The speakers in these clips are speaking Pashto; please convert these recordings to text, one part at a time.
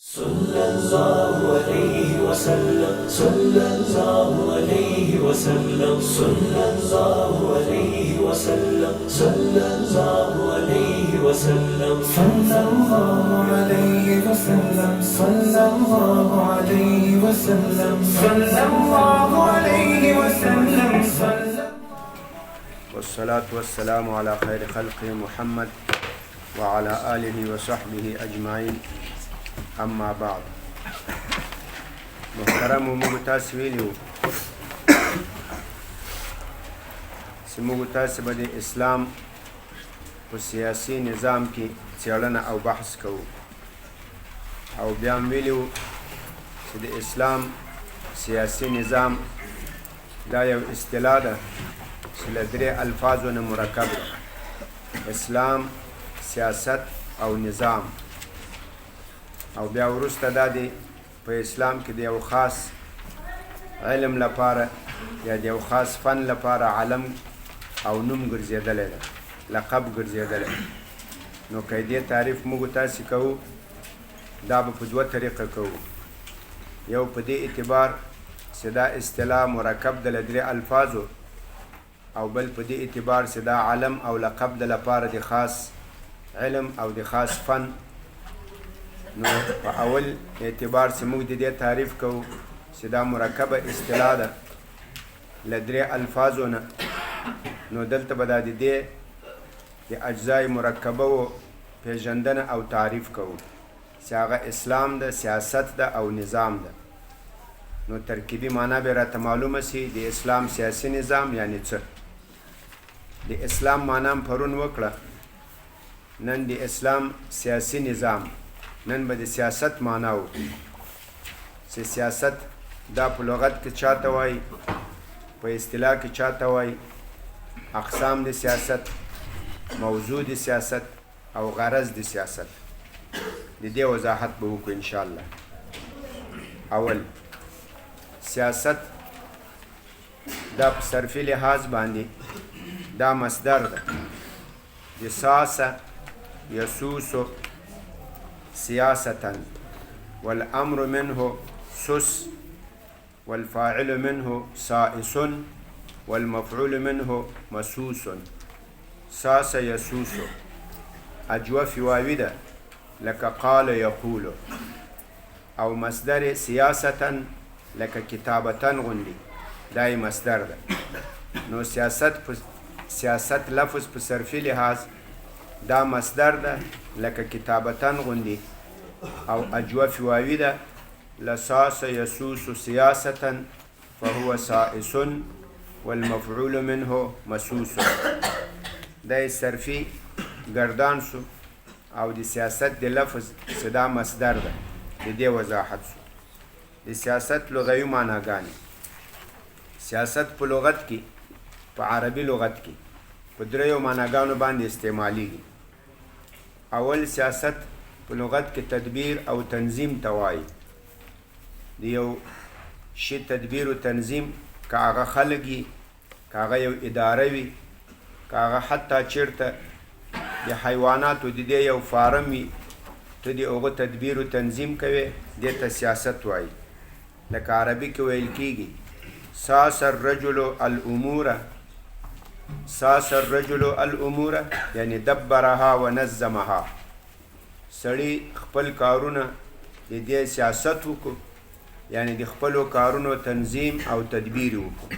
صلى الله عليه وسلم، صلى الله عليه وسلم، صلى الله عليه وسلم، صلى الله عليه وسلم، صلى الله عليه وسلم، صلى الله عليه وسلم، صلى الله عليه وسلم، صلى والصلاة والسلام على خير خلقه محمد وعلى آله وصحبه اجمعين، اما بعد. محترم، موږ تاسو ویلي وو چې موږ تاسو به د اسلام په سیاسي نظام کې څېړنه او بحث کوو، او بیا هم ویلي وو چې د اسلام سیاسي نظام دا یو اصطلاح ده چې له درې الفاظو نه مرکب ده: اسلام، سیاست او نظام. او بیا وروسته دا دی په اسلام کې د یو خاص علم لپاره یا د یو خاص فن لپاره علم او نوم ګرځېدلی ده، لقب ګرځېدلی. نو که دې تعریف موږ تاسې کوو، دا به په دوه طریقه کوو: یو په دې اعتبار چې دا اصطلاح مرکب ده له درې الفاظو، او بل په دې اعتبار چې دا علم او لقب د لپاره د خاص علم او د خاص فن. نو په اول اعتبار چې موږ د دې تعریف کوو چې دا مرکبه اصطلاح ده له درې الفاظو نه، نو دلته به دا د دې د اجزای مرکبه و پیژندنه او تعریف کوو چې هغه اسلام ده، سیاست ده او نظام ده. نو ترکیبي معنا به راته معلومه سي د اسلام سیاسي نظام یعنی څه. د اسلام معنا هم پرون وکړه، نن د اسلام سیاسي نظام، نن به د سیاست معنا وکړو چې سیاست دا په لغت کې چاته وایي، په اصطلاح کې چاته وایي، اقسام د سیاست، موضوع د سیاست او غرض د سیاست، د دې وضاحت به وکړو ان شاء الله. اول، سیاست دا په صرفي لحاظ باندې دا مصدر ده د ساس یسوس سیاستا، والامر منه سس، والفاعل منه سائس، والمفعول منه مسوس. ساس یسوس اجوف واوی ده، لکه قال یقول، او مصدر سیاستا لکه کتابتا غوندي دا یې مصدر ده. نو سیاست لفظ په صرفي لحاظ دا مصدر ده، لکه کتابتا غوندي، او اجوف واوی ده، لساس يسوس سياسة فهو سائس، والمفعول منه مسوس. دا یې صرفي ګردان سو او د سیاست د لفظ چې دا مصدر ده، د دې وضاحت سو. د سیاست لغوي معناګانې: سیاست په لغت کې، په عربي لغت کې په دریو معناګانو باندې استعمالیږي. اول، سیاست په لغت کې تدبیر او تنظیم ته وایي. د یو شي تدبیر او تنظیم، که هغه خلک وي، که هغه یو اداره وي، که هغه حتی چېرته د حیواناتو د دې یو فارم وي، ته د هغو تدبیر او تنظیم کوې، دې ته سیاست وایي. لکه عربي کې ویل کېږي ساس الرجل الامور، ساس الرجل الامور یعنی دبرها ونظمها. سړي خپل کارونه د دې سیاست وکړو، یعنی د خپلو کارونو تنظیم او تدبیر وکړو.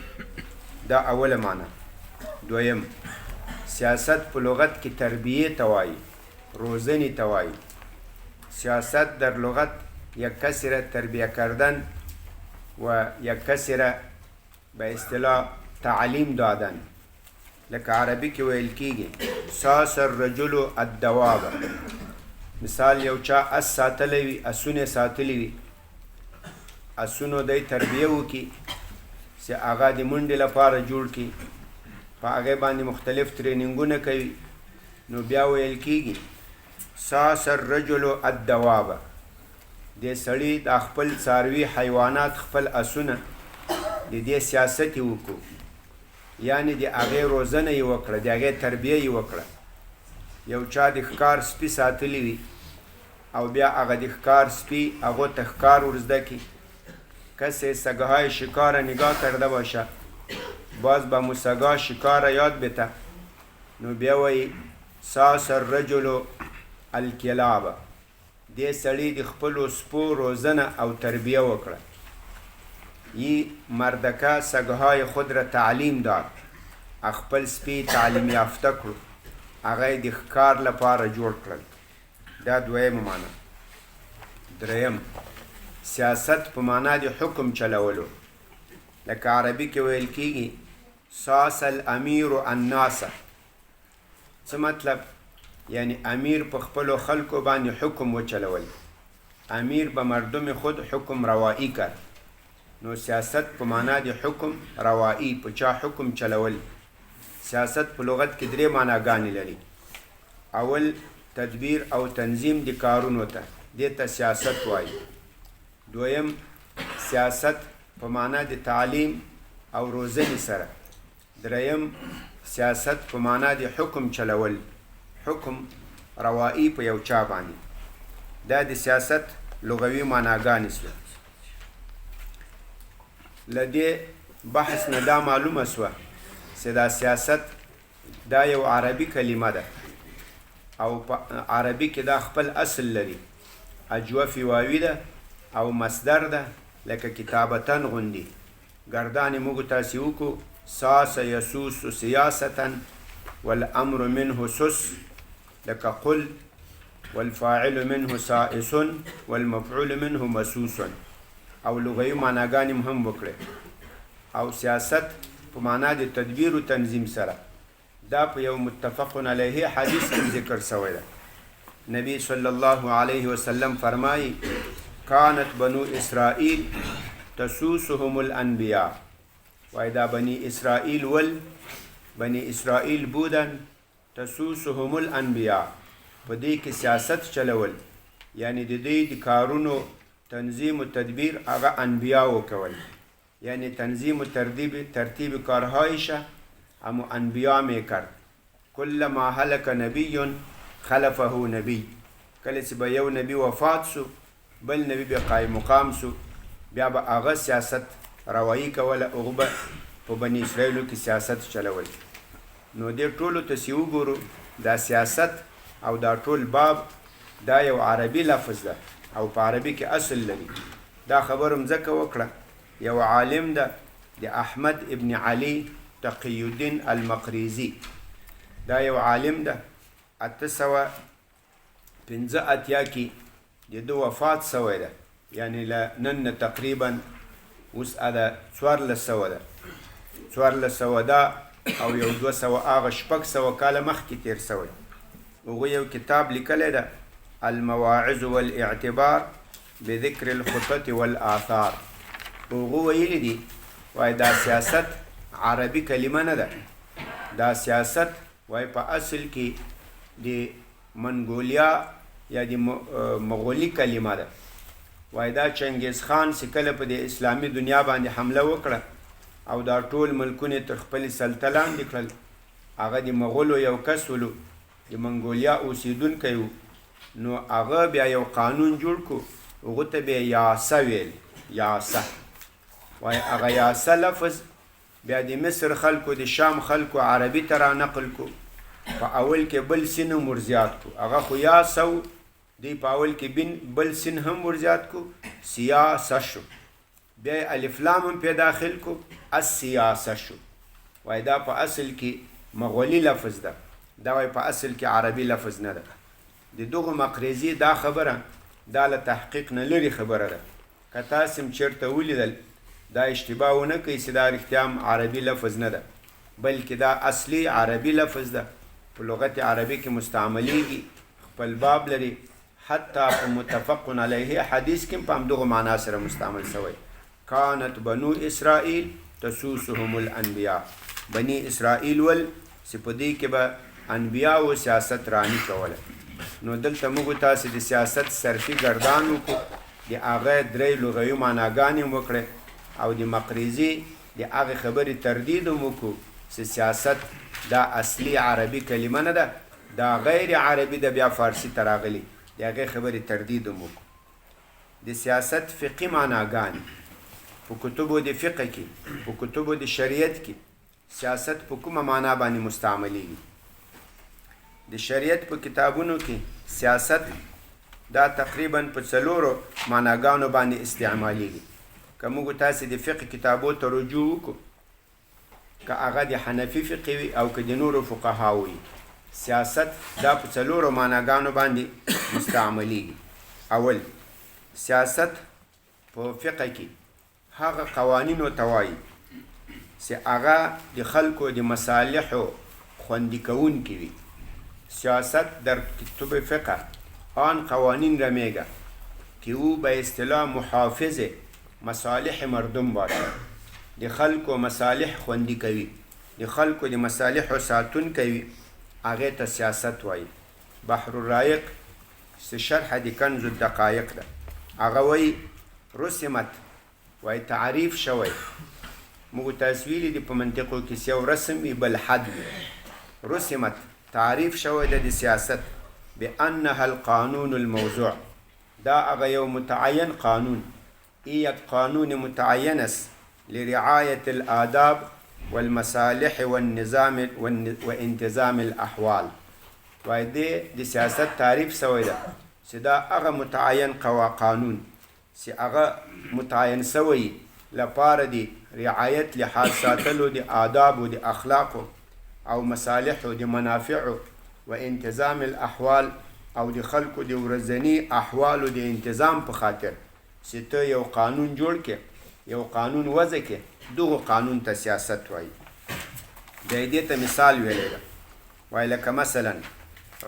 دا اوله معنا. دویم، سیاست په لغت کې تربیې ته وایي، روزنې ته وایي. سیاست در لغت یک کسی را تربیه کردن و یک کسی را به اصطلاح تعلیم دادن. لکه عربي کې ویل کېږي ساس الرجل الدواب. مثال، یو چا اس ساتلی وي، اسونه ساتلی وي، اسونو دی تربیه وکړي چې هغه د منډې لپاره جوړ کړي، په هغې باندې مختلف تریننګونه کوي، نو بیا ویل کېږي ساس الرجل الدواب، دې سړي دا خپل څاروي، حیوانات، خپل اسونه د دې سیاست یې وکړو، یعنی د هغې روزنه یې وکړه، د هغې تربیه یې وکړه. یو چا د ښکار سپي ساتلي وي. او بیا هغه د ښکار سپي هغو ته ښکار ور زده کړي. کسی سگهای شکار نگاه کرده باشه باز به مو سگا شکار یاد بته، نو بیا وایي ساس الرجل الکلاب، دې سړي د خپلو سپو روزنه او تربیه وکړه. یی مردکه سګهای خود را تعلیم داد، خپل سپی تعلیم یافته کړو، هغه یې د ښکار لپاره جوړ کړل. دا دویمه معنا. دریم، سیاست په معنا د حکم چلولو، لکه عربي کې ویل کیږي ساس الامیر الناس. څه مطلب؟ یعنی امیر په خپلو خلکو باندې حکم وچلول، امیر به مردم خود حکم روایی کړ. نو سیاست په معنا د حکم روایی، په چا حکم چلول. سیاست په لغت کې درې معناګانې لري. اول، تدبیر او تنظیم د کارونو ته، دې ته سیاست وایي. دویم، سیاست په معنا د تعلیم او روزنې سره. دریم، سیاست په معنا د حکم چلول، حکم روایی په یو چا باندې. دا د سیاست لغوي معناګانې سوه. له دې بحث نه دا معلومه سوه چې دا سیاست دا یو عربي کلمه ده او په عربي کې دا خپل اصل لري، اجوف واوي ده او مصدر ده، لکه کتابتن غوندي. ګردان موږ تاسې وکړو، ساس یسوس سیاستا والامر منه سس، لکه قل والفاعل منه سائس والمفعول منه مسوس. او لغوي معناګانې هم وکړې. او سیاست په معنا د تدبیر او تنظیم سره دا په یو متفق علیه حدیث کې ذکر شوی ده. نبی صلی الله علیه وسلم فرمایي کانت بنو اسرائیل تسوسهم الانبیاء، وای دا بنی اسرائیل ول بنی اسرائیل بودن تسوسهم الانبیاء، په دې کې سیاست چلول، یعنی د دوی د کارونو تنظیم و تدبیر هغه انبیاء کول، یعنی تنظیم و ترتیب کارهایش امو انبیاء میکرد. کلما هلک نبی خلفه نبی، کله چې به یو نبی وفات سو بل نبی به قایم مقام سو، بیا به هغه سیاست روایی کوله، هغه به په بني اسرائیلو کې سیاست چلول. نو دې ټولو ته چې وګورو دا سیاست او دا ټول باب دا یو عربي لفظ ده او په عربي کې اصل لري. دا خبر هم ځکه وکړه، یو عالم ده د احمد ابن علي تقی الدین المقریزي، دا یو عالم ده، 885 کې د ده وفات سوی ده، یعنی له نن نه تقریبا اوس اده 1400 ده، 1400 ده او یو 200 هغه 600 کاله مخکې تېر سوی. هغه یو کتاب لیکلی ده المواعظ والاعتبار بذکر الخطط والآثار. هغه ویلي دي وایي دا سیاست عربي کلمه نه ده، دا سیاست وایي په اصل کې د منګولیا یا د مغولي کلمه ده. وایي دا چنګیز خان چې کله په د اسلامي دنیا باندې حمله وکړه او دا ټول ملکونه تر خپلې سلطه لاندې کړل، هغه د مغولو یو کس ولو، د منګولیا اوسېدونکی و، نو هغه بیا یو قانون جوړ کړو، هغه ته بیا یاسه ویل، یاسه. وایي هغه یاسه لفظ بیا د مصر خلکو د شام خلکو عربي ته را نقل کو، په اول کې بل سین هم ورزیات کو، هغه خو یاسه و، دوی په اول کې بل سین هم ورزیات کو، سیاسه شو. بیا یې الف لام هم پرې داخل کو، السیاسه شو. وایي دا په اصل کې مغولي لفظ ده، دا وایي په اصل کې عربي لفظ نه ده. د دغو مقریزي دا خبره دا له تحقیق نه لرې خبره ده، که تاسې هم چېرته ولیدل دا اشتباه ونه کوئ چې دا رښتیا هم عربي لفظ نه ده، بلکې دا اصلي عربي لفظ ده، په لغت عربي کې مستعملیږي، خپل باب لري، حتی په متفق علیه حدیث کې هم په همدغو معنا سره مستعمل سوی. کانت بنو اسرائیل تسوسهم الانبیاء، بني اسرائیل ول چې په دې کې به انبیاء سیاست رانی کوله. نو دلته موږ تاسې د سیاست صرفي ګردان وکړو، د هغه درې لغوي معناګانې هم وکړې او د مقریزي د هغې خبرې تردید هم وکړو چې سیاست دا اصلي عربي کلمه نه ده، دا غیر عربي ده، بیا فارسي ته راغلي. د هغې خبرې تردید هم وکړو. د سیاست فقهي معناګانې په کتبو د فقه کې، په کتبو د شریعت کې سیاست په کومه معنا باندې مستعملیږي؟ د شریعت په کتابونو کې سیاست دا تقریبا په څلورو معناګانو باندې استعمالیږي. که موږ تاسې د فقه کتابو ته رجوع وکړو، که هغه د حنفي فقه وي او که د نورو فقهاو وي، سیاست دا په څلورو معناګانو باندې مستعملیږي. اول، سیاست په فقه کې هغه قوانینو ته وايي چې هغه د خلکو د مصالحو خوندي کوونکي وي. سیاست در کتب فقه آن قوانین را میگه که او به اصطلاح محافظ مصالح مردم باشد، د خلکو مصالح خوندي کوي، د خلکو د مصالحو ساتونکی وي، هغې ته سیاست وايي. بحر الرایق چې شرح د کنز الدقایق ده، هغه وایي رسمت وایي تعریف شوی. موږ تاسو ویلي دي په منطقو کې چې یو رسم وي بل حد وي. رسمت تعریف شوی ده د سیاست بأنها القانون الموضوع، دا هغه یو متعین قانون، ای یک قانون متعین است لرعایة الآداب والمصالح والنظام وانتظام الاحوال. وایي دې د سیاست تعریف شوی ده چې دا هغه متعین قوا قانون چې هغه متعین شوی لپاره د رعایت لحاظ ساتلو د آدابو د اخلاقو او مصالحو د منافعو و انتظام الاحوال او د خلکو د ورځني احوالو د انتظام په خاطر چې ته یو قانون جوړ کړې، یو قانون وضع کړې، دغو قانون ته سیاست وایي. بیا یې دې ته مثال ویلی ده، وایي لکه مثلا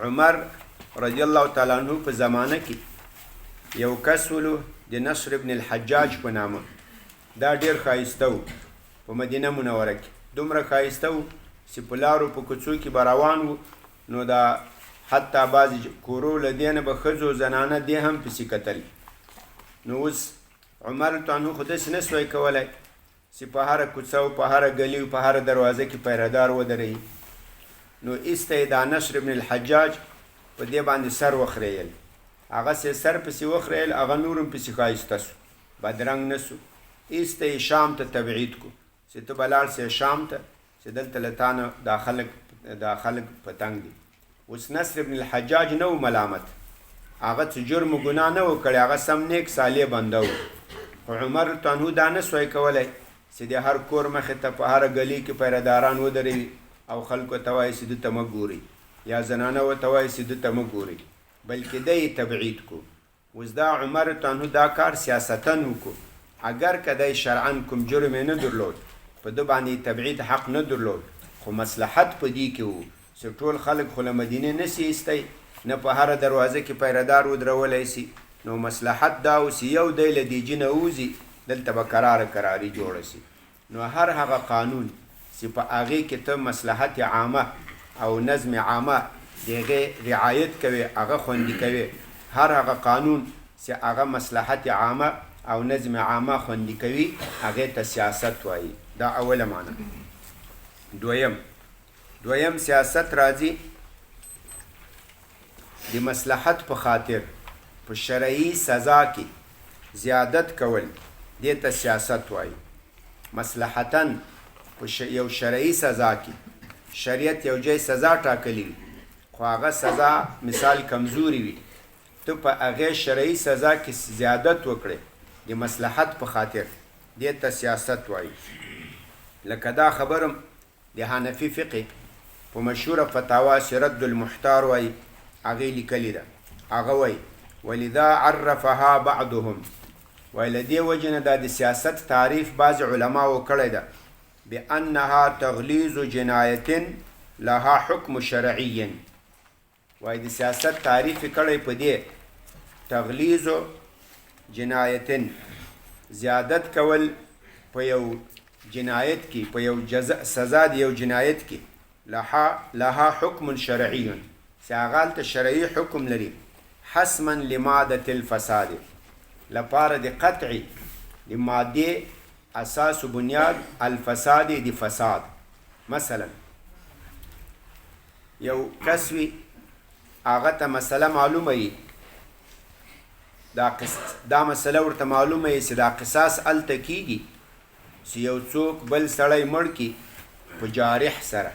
عمر رضی الله تعالی عنه په زمانه کې یو کس ولو د نصر ابن الحجاج په نامه، دا ډېر ښایسته و په مدینه منوره کې، دومره ښایسته و چې په لارو په کوڅو کې به روان و، نو دا حتی بعضې کورو له دې نه به ښځو زنانه دې هم پسې کتل. نو اوس عمر رضی الله عنه خو داسې نه سوای کولی چې په هره کوڅه او په هره ګلي او په هره دروازه کې پیردار ودروي، نو ایسته یې دا نصر ابن الحجاج په دې باندې سر وخریل، هغه سې سر پسې وخریل، هغه نور هم پسې ښایسته سو، بدرنګ نه سو. ایسته یې شام ته تبعید کو چې ته به لاړ سې شام ته، چې دلته له تا نه دا خلک په تنګ دي. اوس نصر ابن الحجاج نه و ملامت، هغه څه جرم و ګناه نه و کړی، هغه سم نیک صالح بنده و، خو عمر رضی الله عنه دا نه سوای کولی چې د هر کور مخې ته په هره ګلۍ کې پیرداران ودروي او خلکو ته وایي چې ده ته مه ګورئ، یا زنانه ورته وایي چې ده ته مه ګورئ، بلکې دی یې تبعید کو. اوس دا عمر رضی الله عنه دا کار سیاستا وکړو، اګر که دی شرعا کوم جرم یې نه درلود، په ده باندې یې تبعید حق نه درلود، خو مصلحت په دې کې وو چې ټول خلک خو له مدینې نه سي ایستی، نه په هره دروازه کې پیردار ودرولی سي، نو مصلحت دا و چې یو دی له دې جینه ووځي، دلته به کراره کراري جوړه سي. نو هر هغه قانون چې په هغې کې ته مصلحت عامه او نظم عامه د هغې رعایت کوې، هغه خوندي کوې، هر هغه قانون چې هغه مصلحت عامه او نظم عامه خوندي کوي، هغې ته سیاست وایي. دا اوله معنا. دویم سیاست راځي د مصلحت په خاطر په شرعي سزا کې زیادت کول، دې ته سیاست وایي. مصلحتاً په یو شرعي سزا کې شریعت یو جای سزا ټاکلې وي، خو هغه سزا مثال کمزوري وي، ته په هغې شرعي سزا کې زیادت وکړې د مصلحت په خاطر، دې ته سیاست وایي. لکه دا خبرم د حنفي فقه په مشهوره فتاوا چې رد المحتار وایي هغې لیکلې ده. هغه وایي ولذا عرفها بعضهم، وایي له دې وجې نه دا د سیاست تعریف بعضې علماوو کړی ده بأنها تغلیظ جنایت لها حکم شرعي، وایي د سیاست تعریف یې کړی په دې تغلیظ جنایت، زیادت کول په یو جنایت کې، په یو جزا سزا د یو جنایت کې، لها حکم شرعي، چې هغه هلته شرعي حکم لري، حسما لمادة الفساد، لپاره د قطع د مادې اساس و بنیاد الفساد د فساد. مثلا یو کس وي، هغه ته مسله معلومه وي دا قص دا مسله ورته معلومه یې چې دا قصاص هلته کیږي چې یو څوک بل سړی مړ کړي په جارح سره.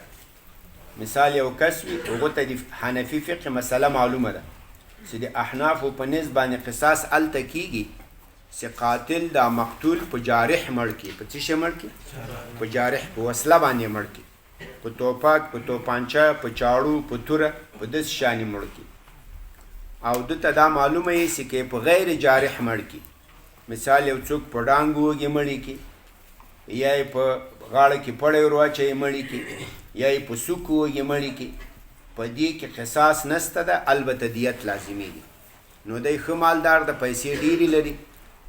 مثال یو کس وي، هغه ته د حنفي فقه مسله معلومه ده چې د احنافو په نزد باندې قصاص هلته کیږي چې قاتل دا مقتول په جارح مړ کړي. په څه شي مړ کړي؟ په جارح، په وسله باندې مړ کړي، په توپک، په توپانچه، په چاړو، په توره، په داسې شانې مړ کړي. او ده ته دا معلومه یې چې که په غیر جارح مړ کړي، مثال یو څوک په ډانګ وږي مړی کړي، یا یې په غاړه کې پړی ور واچوي مړی کړي، یا یې په سوکو وږي مړی کړي، په دې کې قصاص نسته ده، البته دیت لازمیږي. نو دی ښه مالدار ده، پیسې ډېرې لري،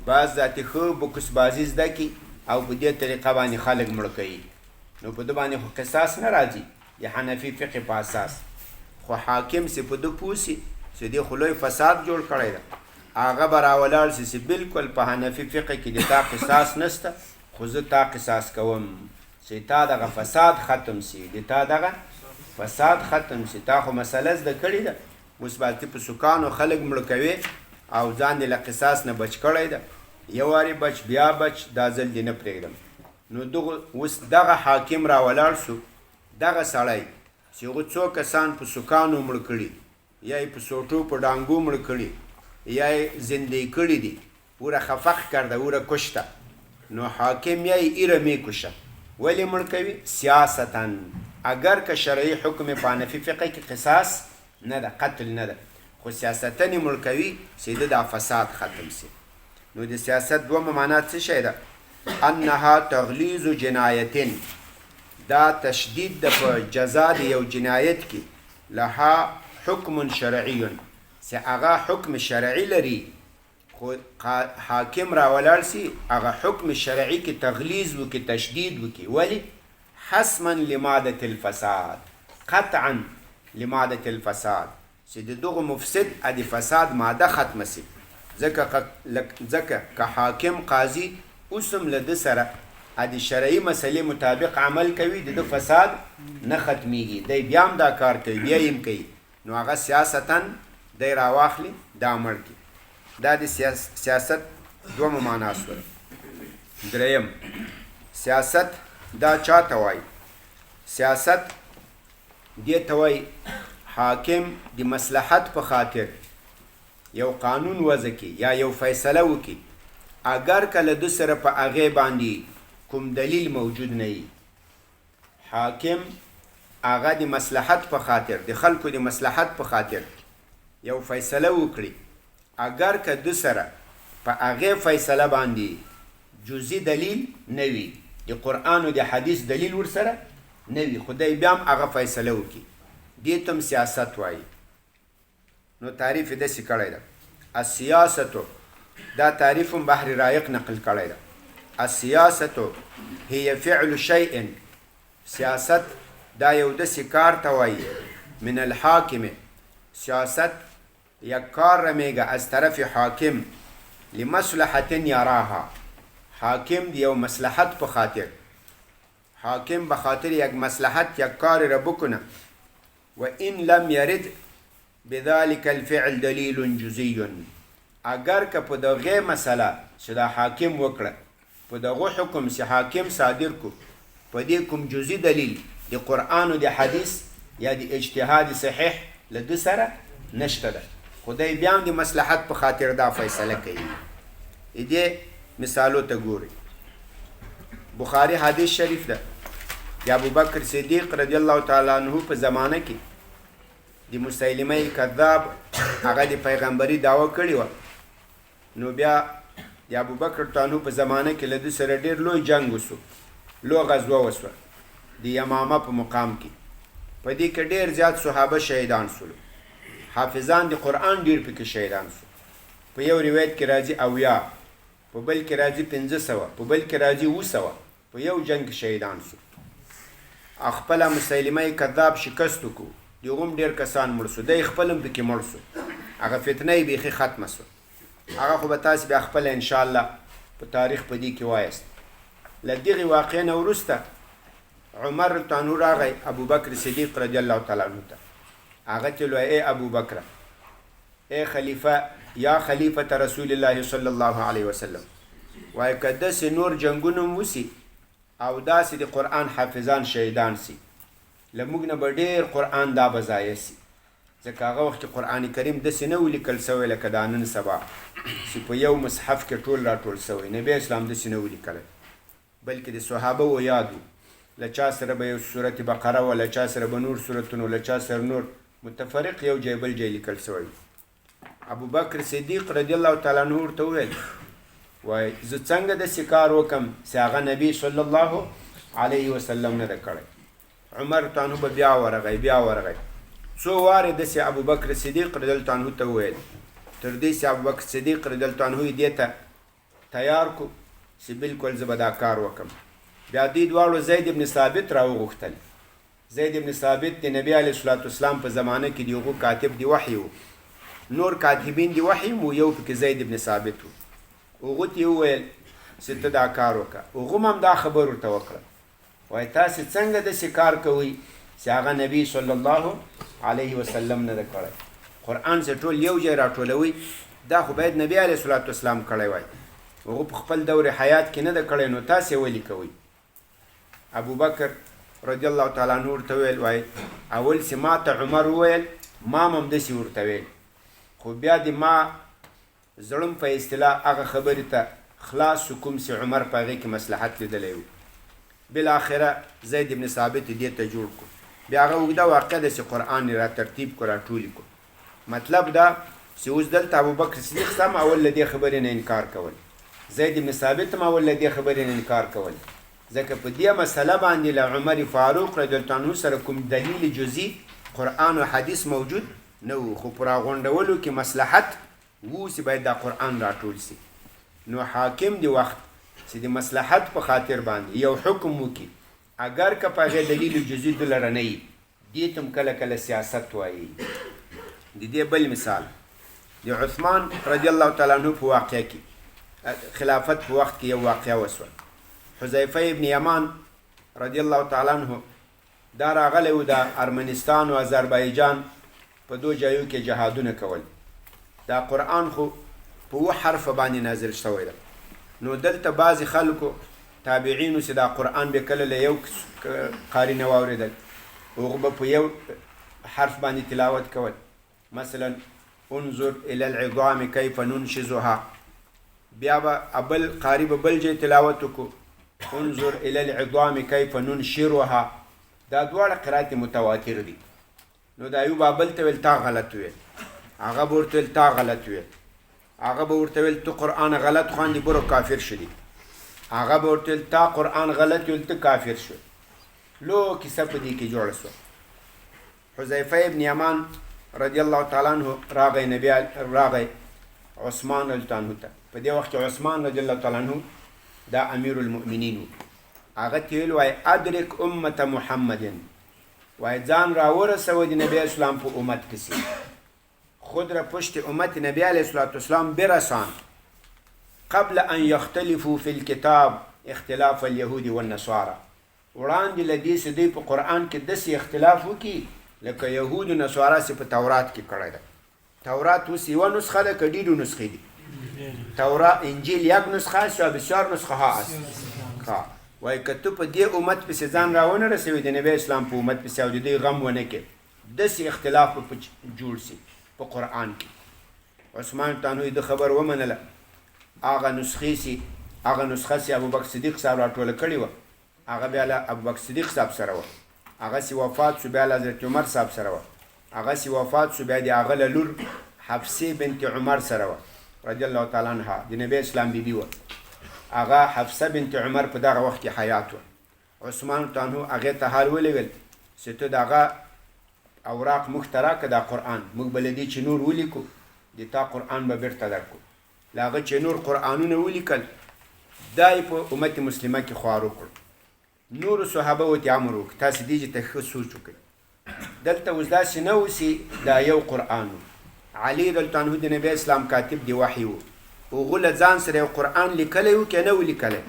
بعض ذاتې ښه بکس بازي زده کړي او په دې طریقه باندې خلک مړه کوي، نو په ده باندې خو قصاص نه راځي د حنفي فقې په اساس. خو حاکم چې په ده پوه سي چې دې خو لوی فساد جوړ کړی ده، هغه به راولاړ سي چې بالکل په حنفي فقه کې د تا قصاص نسته، خو زه تا قصاص کوم چې تا دغه فساد ختم سي، د تا دغه فساد ختم سي. تا خو مسله زده کړې ده، اوس به ته په سوکانو خلک مړه کوې او ځان دې له قصاص نه بچ کړی ده، یو وارې بچ بیا بچ، دا ځل دې نه پرېږدم. نو دغه اوس دغه حاکم راولاړ سو، دغه سړی چې هغه څو کسان په سوکانو مړه کړي، یا یې په سوټو په ډانګو مړه کړي، یا یې زندۍ کړي دي، او را خفق کرده، او را کشته، نو حاکم یا یې ایره میکشه. ولې مړ کوي؟ سیاستا. اګر که شرعي حکم یې په حنفي فقه کې قصاص نه ده، قتل نه ده، خو سیاستا یې مړ کوي چې د دا فساد ختم سي. نو د سیاست دومه معنا څه شی ده؟ انها تغلیظ جنایت، دا تشدید د په جزا د یو جنایت کې، لها حکم شرعي، چې هغه حکم شرعي لري، خو حاکم راولاړ سي هغه حکم شرعي کې تغلیظ وکړي، تشدید وکړي. ولې؟ حسما لمادة الفساد، قطعا لمادة الفساد، چې د دغه مفسد د فساد ماده ختمه سي. ځکه که حاکم قاضي اوس هم له ده سره د شرعي مسلې مطابق عمل کوي، د ده فساد نه ختمیږي، دی بیا هم دا کار کوي، بیا یې هم کوي، نو هغه سیاستا دی راواخلي دا مړ کړي. دا د سیاست دومه معنا سوله. دریم، سیاست دا چاته وایي؟ سیاست دې ته وایي حاکم د مصلحت په خاطر یو قانون وضع کړي یا یو فیصله وکړي، اګر که له ده سره په هغې باندې کوم دلیل موجود نه وي. حاکم هغه د مصلحت په خاطر، د خلکو د مصلحت په خاطر یو فیصله وکړي، اګر که ده سره په هغې فیصله باندې جزئی دلیل نه وي، د قرآن او د حدیث دلیل ورسره نه وي، خو دی بیا هم هغه فیصله وکړي، دې ته هم سیاست وایي. نو تعریف یې داسې کړی ده، السیاست، دا تعریف هم بحر رایق نقل کړی ده، السیاست هي فعل شیء، سیاست دا یو داسې کار ته وایي، من الحاکم، سیاست یک کار رمیږه از طرف حاکم، لمصلحة یراها، حاکم د یو مصلحت په خاطر، حاکم به خاطر یک مصلحت یک کار را بکنه، و ان لم یرد بذلك الفعل دلیل جزئی، اگر که په دغه مسله چې دا حاکم وکړه، په دغه حکم چې حاکم صادر کو، په دې کوم جزئی دلیل د قرآن او د حدیث یا د اجتهاد صحیح له ده سره نشته ده، خو دی بیا هم د مصلحت په خاطر دا فیصله کوي. دې مثالو ته ګورئ. بخاري حدیث شریف ده، د ابوبکر صدیق رضی الله تعالی عنه په زمانه کې د مسیلمه کذاب هغه د پیغمبري دعوه کړې وه. نو بیا د ابوبکر تعالی په زمانه کې له ده سره ډېر لوی جنګ وسو، لوی غزوه وسوه د یمامه په مقام کې. په دې کې ډېر زیات صحابه شهیدان سولو، حافظان د قرآن ډېر پکې شهیدان سو. په یو روایت کې راځي 70، په بل کې راځي 500، په بل کې راځي 700، په یو جنګ کې شهیدان سو. خپله مسیلمه کذاب شکست وکړو، د هغو هم ډېر کسان مړ سو، دی خپل هم پکې مړ سو، هغه فتنه یې بیخي ختمه سوه. هغه خو به تاسې بیا خپله انشاءالله په تاریخ په دې کې وایاست. له دغې واقعې نه وروسته عمر رضی الله عنه راغی ابوبکر صدیق رضی الله تعالی عنه ته، هغه ته ویل ای ابوبکره، ای خلیفه یا خلیفة رسول الله صلی الله علیه وسلم، وایي که داسې نور جنګونه هم وسي او داسې د قرآن حافظان شهیدان سي، له موږ نه به ډېر قرآن دا به ضایع سي، ځکه هغه وخت کې قرآن کریم داسې نه و لیکل سوی لکه دا نن سبا چې په یو مصحف کې ټول راټول سوی. نبی اسلام داسې نه و لیکلی، بلکې د صحابه و یاد وو، له چا سره به یو سورت بقره وه، له چا سره به نور سورتونه، له چا سره نور متفرق یو جای بل جای لیکل سوی وو. ابوبکر صدیق رضی الله تعالی عنه ورته وویل، وای زه څنګه داسې کار وکم چې هغه نبی صلی الله علیه وسلم نه ده کړی. عمر تعالی عنه به بیا ورغی، بیا ورغی، څو وارې داسې ابوبکر صدیق رضی الله تعالی عنه ته وویل، تر دې چې ابوبکر صدیق رضی الله تعالی عنه یې دې ته تیار کو چې بالکل زه به دا کار وکم. بیا دوی دواړو زید ابن ثابت راوغوښتل. زید ابن ثابت د نبی علیه الصلاة والسلام په زمانه کې د هغو کاتب د وحی و، نور کاتبین د وحی هم وو، یو پکې زید ابن ثابت و. هغو ته یې وویل چې ته دا کار وکړه. هغو هم دا خبر ورته وکړه، وایي تاسې څنګه داسې کار کوئ چې هغه نبی صلی الله علیه وسلم نه ده کړی؟ قرآن چې ټول یو ځای راټولوئ، دا خو باید نبی علیه الصلاة والسلام کړی وای، هغه په خپل دور حیات کې نه ده کړی، نو تاسې ولې کوئ؟ ابوبکر رضی الله تعالی عنه ورته وویل، وایي اول چې ما ته عمر وویل ما هم همداسې ورته ویل، خو بیا د ما زړم په اصطلاح هغه خبرې ته خلاص شو کوم چې عمر په هغې کې مصلحت لیدلی و. بالاخره زید ابن ثابت دې ته جوړ کړو. بیا هغه اوږده واقعه ده چې قرآن یې را ترتیب کړو، را ټول یې کړو. مطلب دا چې اوس دلته ابوبکر صدیق سم اول له دې خبرې نه انکار کول، زید ابن ثابت هم اول له دې خبرې نه انکار کول، ځکه په دې مسله باندې له عمر فاروق رضی الله عنه سره کوم دلیل جزئی قرآن او حدیث موجود نه وو، خو په راغونډولو کې مصلحت وو چې باید دا قرآن راټول سي. نو حاکم د وخت چې د مصلحت په خاطر باندې یو حکم وکړي، اګر که په هغې دلیل جزئی دلره نه وي، دې ته هم کله کله سیاست وایي. د دې بل مثال د عثمان رضی الله تعالی عنه په واقعه کې، خلافت په وخت کې یو واقعه وسوه. حذیفه ابن یمان رضی الله تعالی عنه دا راغلی و د ارمنستان او آذربایجان په دو جایو کې جهادونه کول. دا قرآن خو په اووه حرفه باندې نازل شوی ده، نو دلته بعضې خلکو تابعینو چې دا قرآن به کله له یو قاري نه واورېدل، هغه به په یو حرف باندې تلاوت کول، مثلا انظر الى العظام كيف ننشزها، بیا به ابل قاري به بل ځای تلاوت وکړو، انظر الى العظام كيف ننشرها. دا دواړه قرائت متواتر دي. نو دا یو به بل ته ویل تا غلط ویل، هغه به ورته ویل تا غلط ویل، هغه به ورته ویل ته قرآن غلط خواندې برو کافر شدي، هغه به ورته ویل تا قرآن غلط ویل ته کافر شو. لو کیسه په دې کې جوړه شوه. حذیفه ابن یمان رضی الله تعالی عنه راغی، نبی راغی عثمان رضی الله عنه ته. په دې وخت کې عثمان رضی الله تعالی عنه دا امیر المؤمنین و. هغه ته ویل وایي ادرک امة محمد، وایي ځان راورسوه د نبی اسلام په امت پسې، خود را پشت امت نبی علیه الصلاة والسلام برسان قبل ان یختلفوا فی الکتاب اختلاف اليهود والنصارى. وړاندې له دې چې دوی په قرآن کې داسې اختلاف وکړي لکه یهود و نصارا چې په تورات کې کړی دی. تورات اوس یوه نسخه ده که ډېرې نسخې دي؟ تورات انجیل یک نسخه است یا بسیار نسخه ها است؟ وایي که ته په دې امت پسې ځان راونه رسوې د نبی اسلام په امت پسې او د دوی غم ونه کړې، داسې اختلاف به په جوړ سي په قرآن کې. عثمان تعالی د خبر ومنله، هغه نسخې سي، هغه نسخه سي ابوبکر صدیق صاحب راټوله کړې وه، هغه بیا له ابوبکر صدیق صاحب سره وه، هغه سي وفات سو بیا له حضرت عمر صاحب سره وه، هغه سي وفات سو بیا د هغه له لور حفصې بنت عمر سره وه رضی الله تعالی عنها، د نبی اسلام بیبي وه. هغه حفصه بنت عمر په دغه وخت کې حیات وه. عثمان تعالی هغې ته حال ولېږل چې ته دغه اوراق موږ ته راکړه، دا قرآن موږ به له دې چې نور ولیکو د تا قرآن به بېرته درکړو. له هغه چې نور قرآنونه ولیکل دا یې په امت مسلمه کې خوار وکړو. نورو صحابه ورته امر وکړ تاسې دې ته ښه سوچ وکړئ، دلته اوس داسې نه اوسي دا یو قرآن و. علی رضی الله عنه د نبی اسلام کاتب د وحی و، هغه له ځان سره یو قرآن لیکلی و که نه و لیکلی؟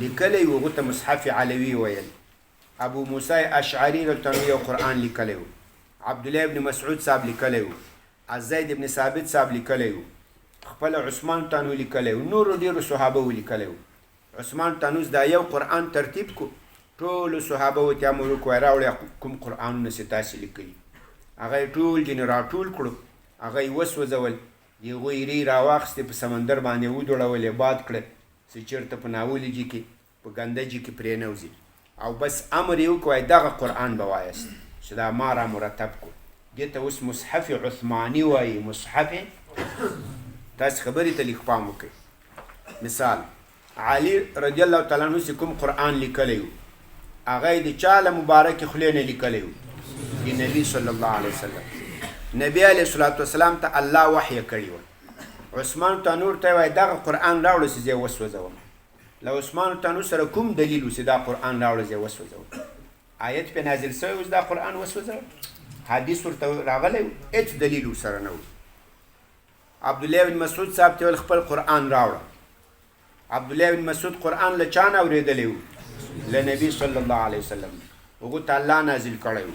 لیکلی و، هغه ته مصحف علوي ویل. ابو موسی اشعري رضی الله عنه یو قرآن لیکلی و، عبدالله ابن مسعود صاحب لیکلی و، زید ابن ثابت صاحب لیکلی وو، خپله عثمان تانو لیکلی وو، نورو ډېرو صحابه وو لیکلی وو. عثمان تانوس دا یو قرآن ترتیب کو، ټولو صحابه وو ته امر وکړو، وایي راوړئ کوم قرآنونه چې تاسې لیکلي. هغه یې ټول ځینې راټول کړو، هغه یې وسوځول، د هغوی ایرې راواخیستې، په سمندر باندې یې ودوړولې، باد کړل چې چېرته په ناولي جي کې په ګنده جي کې پرې نه وځي. او بس امر یې وکړو، وایي دغه قرآن به وایاست چې دا ما را مرتب کړو. دې ته اوس مصحف عثماني وایي، مصحف. تاسې خبرې ته لږ پام وکړئ. مثال علي رضی الله تعالی عنه چې کوم قرآن لیکلی وو، هغه یې د چا له مبارکې خولې نه لیکلی وو؟ د نبي صلی الله علیه وسلم. نبي علیه الصلاة والسلام ته الله وحی کړې وه. عثمان تنور ته وایي دغه قرآن راوړه چې زه یې وسوځوم. له عثمان تنور سره کوم دلیل و چې دا قرآن راوړه زه یې وسوځوم؟ آیت پې نازل شوی و چې دا قرآن وسوځوه؟ حدیث ورته راغلی و؟ هېڅ دلیل ورسره نه و. عبدالله بن مسعود صاحب ته ویل خپل قرآن راوړه. عبدالله بن مسعود قرآن له چا نه اورېدلی و؟ له نبي صلی الله علیه وسلم. هغو ته الله نازل کړی و،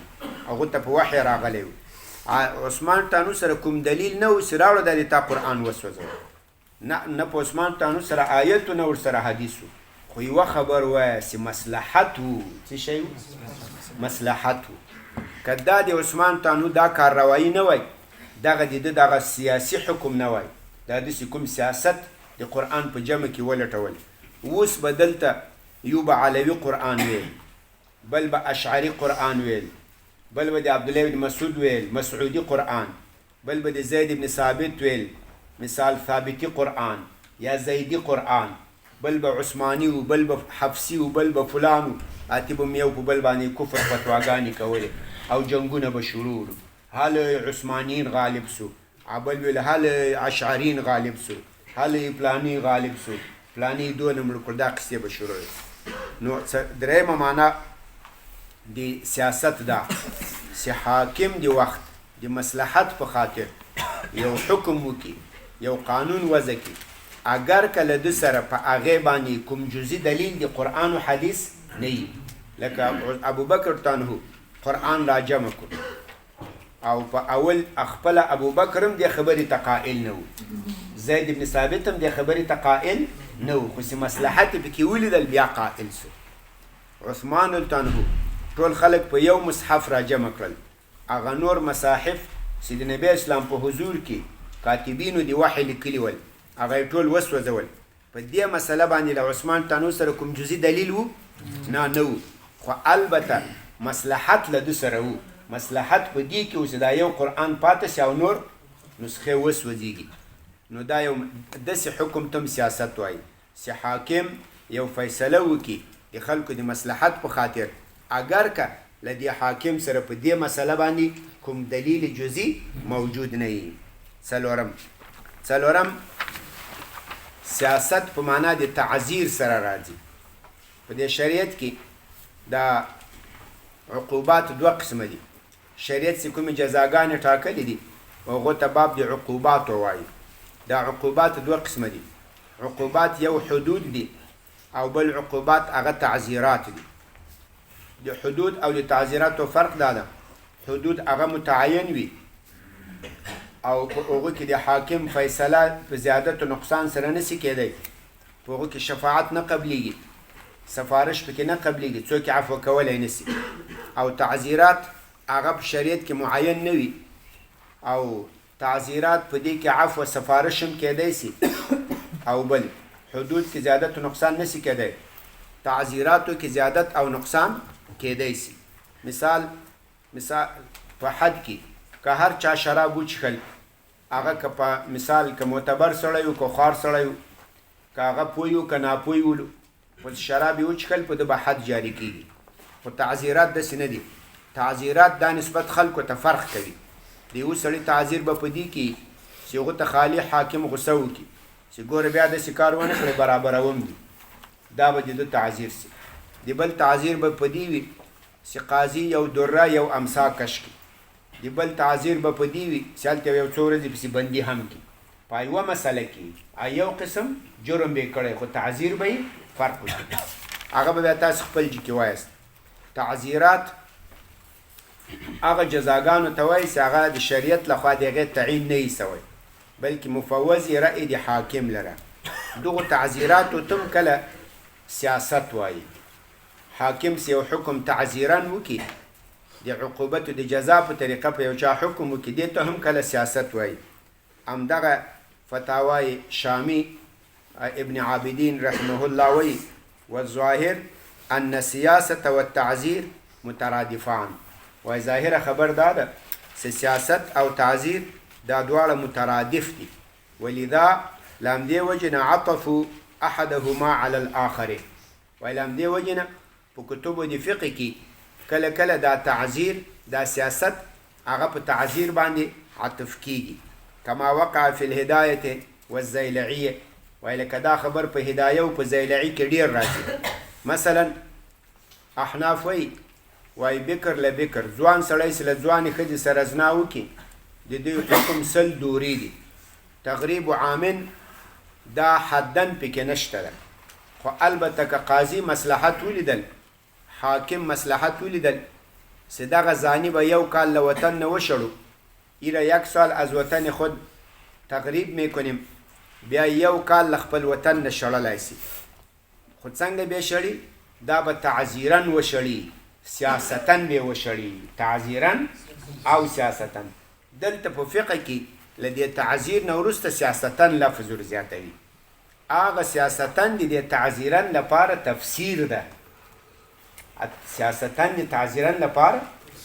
هغو ته په وحی راغلی و. عثمان تانو سره کوم دلیل نه و چې راوړه دا دې تا قرآن وسوځوه. نه نه په عثمان تانو سره آیت و نه ورسره حدیث و، خو یوه خبر وایه چې مصلحت و. څه شی و؟ مصلحت و. که دا د عثمان تانو دا کارروایي نه وای، دغه د ده دغه سیاسي حکم نه وای، دا داسې کوم سیاست د قرآن په جمع کې ولټول، اوس به دلته یو به علوي قرآن ویل، بل به اشعري قرآن ویل، بل به د عبدالله بن مسعود ویل، مسعودي قرآن، بل به د زید بن ثابت ویل، مثال ثابتي قرآن یا زیدي قرآن، بل به عثماني و، بل به حفصي و، بل به فلان و، اتي به یو په بل باندې کفر فتواګانې کولې او جنګونه به شروع وو. هله عثمانیین غالب سو، بل ویل هله اشعرین غالب سو، هله پلانی غالب سو، پلانی دونه مړ کړ، دا قصې به شروع وې. نو درېیمه معنا د سیاست دا چې حاکم د وخت د مصلحت په خاطر یو حکم وکړي، یو قانون وضع کړي، اګر که له ده سره په هغې باندې کوم جزئي دلیل د قرآن و حدیث نه وي. لکه ابوبکر تنهو قرآن را جمع کړ او په اول خپله ابوبکر هم دې خبرې ته قائل نه و، زید بن ثابت هم دې خبرې ته قائل نه و، خو چې مصلحت یې پکې ولیدل بیا قائل سو. عثمان تنهو ټول خلک په یو مصحف را جمع کړل، هغه نور مصاحف چې د نبي اسلام په حضور کې کاتبینو د وحی لیکلي ول هغه یې ټول وسوځول. په دې مسله باندې له عثمان تنو سره کوم جزئي دلیل وو؟ نه، نه وو، خو البته مصلحت له ده سره وو. مصلحت په دې کې وو چې دا یو قرآن پاته شي او نور نسخې وسوځېږي. نو دا یو داسې حکم ته هم سیاست وایي چې حاکم یو فیصله وکړي د خلکو د مصلحت په خاطر، اګر که له دې حاکم سره په دې مسله باندې کوم دلیل جزئي موجود نه وي. څلورم سیاست په معنا د تعذیر سره راځي. په دې شریعت کې دا عقوبات دوه قسمه دي. شریعت چې کومې جزاګانې ټاکلې دي هغو ته باب د عقوباتو وایي. دا عقوبات دوه قسمه دي. عقوبات یو حدود دي او بل عقوبات هغه تعذیرات دي. د حدود او د تعذیراتو فرق دا ده، حدود هغه متعین وي او په هغو کې د حاکم فیصله په زیادت او نقصان سره نسی کېدی، په هغو کې شفاعت نه قبلیږي، سفارش پکې نه قبلیږي، څوک یې عفو کولی نسی. او تعذیرات هغه په شریعت کې معین نه وي او تعذیرات په دې کې عفو سفارش هم کېدی سي او بل حدود کې زیادت او نقصان نسی کېدی، تعذیراتو کې زیادت او نقصان کېدی سي. مثال په حد کې که هر چا شراب وچښل، هغه که په مثال که معتبر سړی و که خوار سړی و، که هغه پوه و که ناپوه ولو، خو چې شراب یې وچښل په ده به حد جاري کېږي. خو تعذیرات داسې نه دي. تعذیرات دا نسبت خلکو ته فرق کوي. د یو سړي تعذیر به په دې کې چې هغه ته خالي حاکم غوسه وکړي چې ګوره بیا داسې کار ونه کړې برابروم دي، دا به د ده تعذیر سي. د بل تعذیر به په دې وي چې قاضي یو دره یو امسا کش کړي. د بل تعذیر به په دې وي چې هلته یو څو ورځې پسې بندي هم کړي. په یوه مسله کې یو قسم جرم به یې کړی خو تعذیر به یې فرق وکړي. هغه به بیا تاسو خپل جي کې وایاست. تعذیرات هغه جزاګانو ته وایي چې هغه د شریعت له خوا د هغې تعین نه وي سوی، بلکې مفوض یې رأی د حاکم لره. دغو تعزیراتو ته هم کله سیاست وایي. حاکم چې یو حکم تعزیرا وکړي، د عقوبت د جزا په طریقه په یو چا حکم وکړي، دې ته هم کله سیاست وایي. همدغه فتاوای شامی ابن عابدین رحمه الله وایي، والظاهر ان السیاسة والتعزیر مترادفان، وایي ظاهره خبر دا ده چې سیاست او تعزیر دا دواړه مترادف دي، ولذا له همدې وجې نه عطفو احدهما علی الاخر، وایي له همدې وجې نه په کتبو د فقه کې کله کله دا تعزیر دا سیاست هغه په تعزیر باندې عطف کیږي، کما وقع فی الهدایة والزیلعیة، وایي لکه دا خبر په هدایه او په زیلعي کې ډیر راځي. مثلا احناف وایي، وایي بکر له بکر ځوان سړی چې له ځوانې ښځې سره زنا وکړي د دوی حکم 100 دورې دي، تغریب عامن دا حدن پکې نشته ده، خو البته که قاضي مصلحت ولیدل، حاکم مصلحت ولیدل چې دغه زاني به یو کال له وطن نه وشړو، ایره یک سال از وطن خود تغریب میکنیم، بیا یو کال له خپل وطن نه شړلای سي، خو څنګه به شړي؟ دا به تعزیرا وشړي، سیاستاً به وشړي، تعزیرا او سیاستاً. دلته په فقه کې له دې تعزیر نه وروسته سیاستاً لفظ ور زیاتوي. هغه سیاستاً د دې تعزیراً لپاره تفسیر ده، سیاستاً د تعزیراً لپاره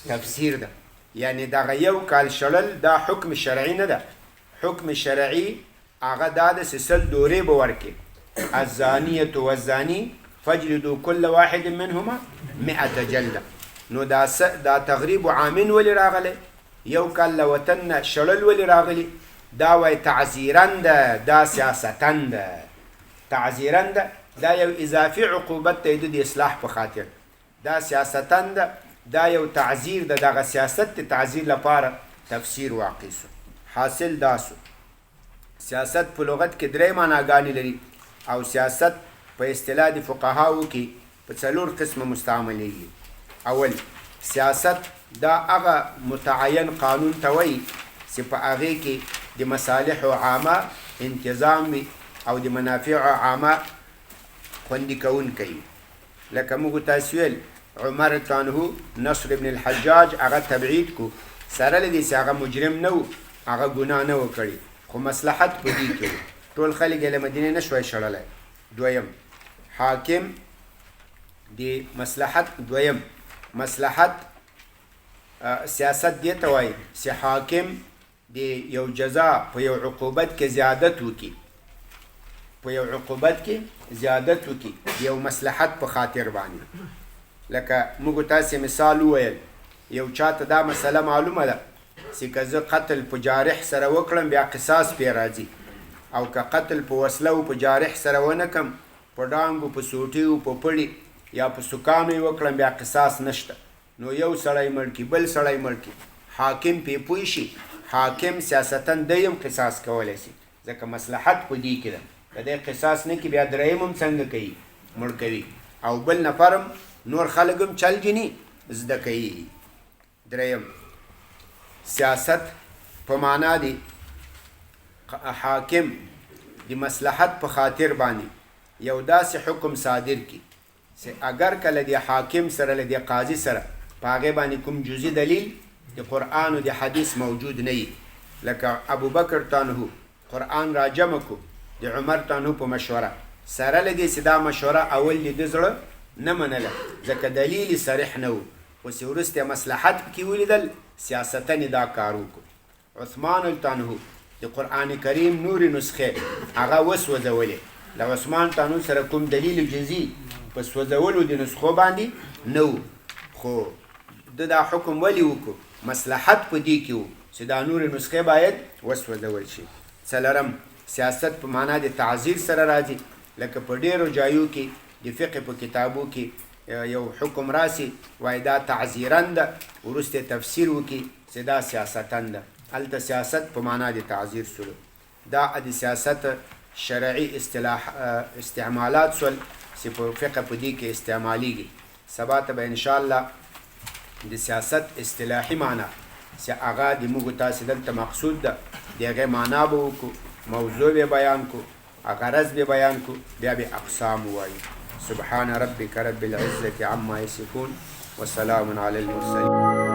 تفسیر ده، یعنی دغه یو کال شړل دا حکم شرعي نه ده، حکم شرعي هغه دا ده چې 100 دورې به ورکړي، الزانیة والزاني فاجلدوا كل واحد منهما 100 جلده. نو دا تغریب عامن ولې راغلی؟ یو کال له وطن نه شړل ولې راغلی؟ دا وای تعزیراً ده، دا سیاستاً ده، تعزیراً ده، دا یو اضافي عقوبت دی د اصلاح په خاطر، دا سیاستاً ده، دا یو تعزیر ده، دغه سیاست د تعزیر لپاره تفسیر واقع سو. حاصل دا سو سیاست په لغت کې درې معناګانې لري او سیاست په اصطلاح د فقهاو کې په 4 قسمه مستعملېږي. اول، سیاست دا هغه متعین قانون ته وایي چې په هغې کې د مصالحو عامه انتظام وي او د منافعو عامه خوندي کوونکی وي. لکه موږ تاسو ویل عمر تانهو نصر ابن الحجاج هغه تبعید کو، سره له دې چې هغه مجرم نه و، هغه ګناه نه وه کړې، خو مصلحت په دې کې و، ټول خلک یې له مدینې نه شوای شړلی. دویم، حاکم د مصلحت، دویم مصلحت سیاست دې ته وایي چې حاکم د یو جزا په یو عقوبت کې زیادت وکړي، په یو عقوبت کې زیادت وکړي د یو مصلحت په خاطر باندې. لکه موږ تاسې مثال وویل، یو چاته دا مسله معلومه ده چې که زه قتل په جارح سره وکړم بیا قصاص پرې راځي، او که قتل په وسله او په جارح سره ونه کړم، په ډانګو، په سوټیو، په پړي یا په سکانو یې وکړم بیا قصاص نشته. نو یو سړی مړ کړي، بل سړی مړ کړي، حاکم پرې پوه شي، حاکم سیاستاً دی هم قصاص کولی شي، ځکه مصلحت په دې کې ده. که دی قصاص نه کړي بیا دریم هم څنګه کوي؟ مړ کوي، او بل نفر هم نور خلک هم چل جني زده کوي. دریم، سیاست په معنا دی حاکم د مصلحت په خاطر باندې یو داسې حکم صادر کړي چې اگر که له دې حاکم سره له دې قاضي سره په هغې باندې کوم جزئي دلیل د قرآن او د حدیث موجود نه وي. لکه ابوبکر تانهو قرآن را جمع کو د عمر تانهو په مشوره، سره له دې چې دا مشوره اول د ده زړه نه منله ځکه دلیل یې صریح نه و، خو چې وروسته مصلحت پکې ولیدل سیاستاً یې دا کار وکړو. عثمان تانهو د قرآن کریم نورې نسخې هغه وسوځولې، له عثمان تانهو سره کوم دلیل جزئي په سوځولو د نسخو باندې نه و، خو ده دا حکم ولې وکړو؟ مصلحت په دې کې و چې دا نورې نسخې باید وسوځول شي. څلورم، سیاست په معنا د تعزیر سره راځي، لکه په ډېرو جایو کې د فقه په کتابو کې یو حکم راسي وایي دا تعزیراً ده، وروسته تفسیر وکړي چې دا سیاستاً ده. هلته سیاست په معنا د تعزیر سولو. دا د سیاست شرعي اصطلاح استعمالات سول چې په فقه په دې کې استعمالیږي. سبا ته به انشاءالله د سیاست اصطلاحي معنا چې هغه د موږ تاسې دلته مقصود ده، د هغې معنا به وکړو، موضوع به بیان کړو، غرض به بیان کړو، بیا به اقسام ووایو. سبحان ربک رب العزة عما یصفون وسلام علی المرسلین.